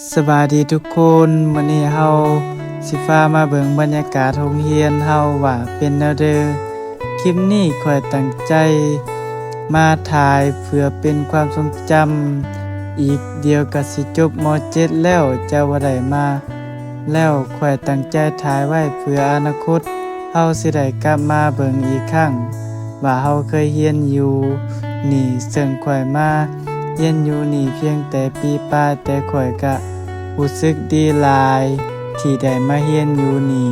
ສະບາຍດີທຸກຄົນ, ມື້ນີ້ເຮົາຊິພາມາເບິ່ງບັນຍາກາດໂຮງຮຽນເຮົາວ່າເປັນແນວໃດ. ຄລິບນີ້ຂ້ອຍຕັ້ງໃຈມາຖ່າຍເພື່ອເປັນຄວາມຊົງຈຳ, ອີກດຽວກໍຊິຈົບ ມ.ເຈັດ ແລ້ວ, ຈະບໍ່ໄດ້ມາແລ້ວ. ຂ້ອຍຕັ້ງໃຈຖ່າຍໄວ້ເພື່ອອະນາຄົດ, ເຮົາຊິໄດ້ກັບມາເບິ່ງອີກຄັ້ງວ່າເຮົາເຄີຍຮຽນຢູ່ນີ້, ເຊິ່ງຂ້ອຍມາ ຮຽນຢູ່ນີ້ພຽງແຕ່ປີປາຍ, ແຕ່ຂ້ອຍກະຮູ້ສຶກດີຫຼາຍທີ່ໄດ້ມາຮຽນຢູ່ນີ້,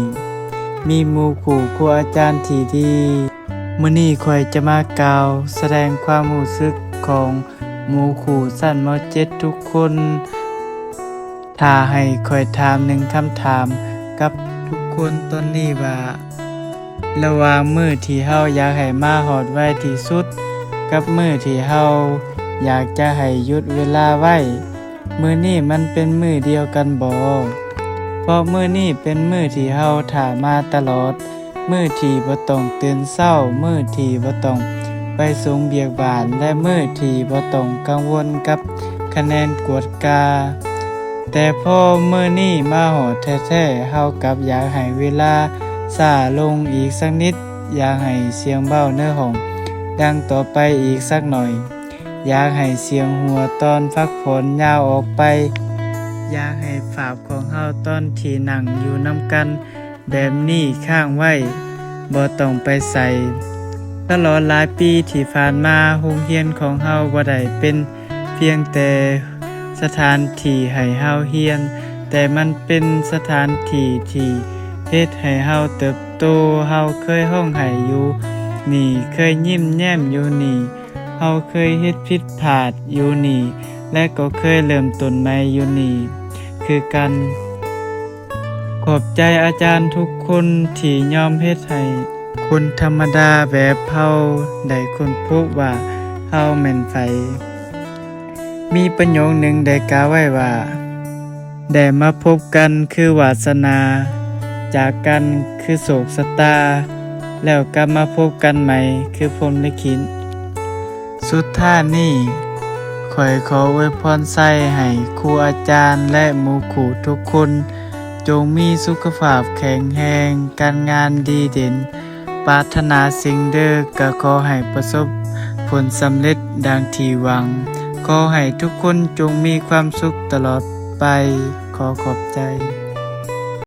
ມີໝູ່ຄູ່ຄູອາຈານທີ່ດີ. ມື້ນີ້ຂ້ອຍຈະມາກ່າວສະແດງຄວາມຮູ້ສຶກຂອງໝູ່ຄູ່ຊັ້ນ ມ.ເຈັດ ທຸກຄົນ. ຖ້າໃຫ້ຂ້ອຍຖາມໜຶ່ງຄຳຖາມກັບທຸກຄົນຕອນນີ້ວ່າ, ລະຫວ່າງມື້ທີ່ເຮົາຢາກໃຫ້ມາຮອດໄວທີ່ສຸດ ກັບມື້ທີ່ເຮົາຢາກຈະໃຫ້ຢຸດເວລາໄວ້, ມື້ນີ້ມັນເປັນມື້ດຽວກັນບໍ? ເພາະມື້ນີ້ເປັນມື້ທີ່ເຮົາຖ້າມາຕະຫຼອດ, ມື້ທີ່ບໍ່ຕ້ອງຕື່ນເຊົ້າ, ມື້ທີ່ບໍ່ຕ້ອງໄປສົ່ງວຽກບ້ານ ແລະ ມື້ທີ່ບໍ່ຕ້ອງກັງວົນກັບຄະແນນກວດກາ. ແຕ່ພໍມື້ນີ້ມາຮອດແທ້ໆ, ເຮົາກັບຢາກໃຫ້ເວລາຊ້າລົງອີກສັກນິດ, ຢາກໃຫ້ສຽງເວົ້າໃນຫ້ອງດັງຕໍ່ໄປອີກສັກໜ້ອຍ, ຢາກໃຫ້ສຽງຫົວຕອນພັກຜ່ອນຍາວອອກໄປ, ຢາກໃຫ້ພາບຂອງເຮົາຕອນທີ່ນັ່ງຢູ່ນຳກັນແບບນີ້ຄ້າງໄວ້, ບໍ່ຕ້ອງໄປໃສ. ຕະຫຼອດຫຼາຍປີທີ່ຜ່ານມາ, ໂຮງຮຽນຂອງເຮົາບໍ່ໄດ້ເປັນພຽງແຕ່ ສະຖານທີ່ໃຫ້ເຮົາຮຽນ, ແຕ່ມັນເປັນສະຖານທີ່ທີ່ເຮັດໃຫ້ເຮົາເຕີບໂຕ. ເຮົາເຄີຍຮ້ອງໄຫ້ຢູ່ນີ້, ເຄີຍຍິ້ມແຍ້ມຢູ່ນີ້, ເຮົາເຄີຍເຮັດຜິດພາດຢູ່ນີ້ ແລະ ກໍເຄີຍເລີ່ມຕົ້ນໃໝ່ຢູ່ນີ້ຄືກັນ. ຂອບໃຈອາຈານທຸກຄົນທີ່ຍອມເຮັດໃຫ້ຄົນທຳມະດາແບບເຮົາໄດ້ຄົ້ນພົບວ່າເຮົາແມ່ນໃຜ. ມີປະໂຫຍກໜຶ່ງໄດ້ກ່າວໄວ້ວ່າ, ໄດ້ມາພົບກັນຄືວາສະໜາ, ຈາກກັນຄືໂຊກຊະຕາ, ແລ້ວກັບມາພົບກັນໃໝ່ຄືພົມລິຂິດ. ສຸດທ້າຍນີ້, ຂ້ອຍຂໍອວຍພອນໄຊໃຫ້ຄູອາຈານ ແລະ ໝູ່ຄູ່ທຸກຄົນ ຈົ່ງມີສຸຂະພາບແຂງແຮງ, ການງານດີເດັ່ນ, ປາດຖະໜາສິ່ງໃດກໍຂໍໃຫ້ປະສົບຜົນສຳເລັດດັ່ງທີ່ຫວັງ. ຂໍໃຫ້ທຸກຄົນຈົ່ງມີຄວາມສຸກຕະຫຼອດໄປ. ຂໍຂອບໃຈ.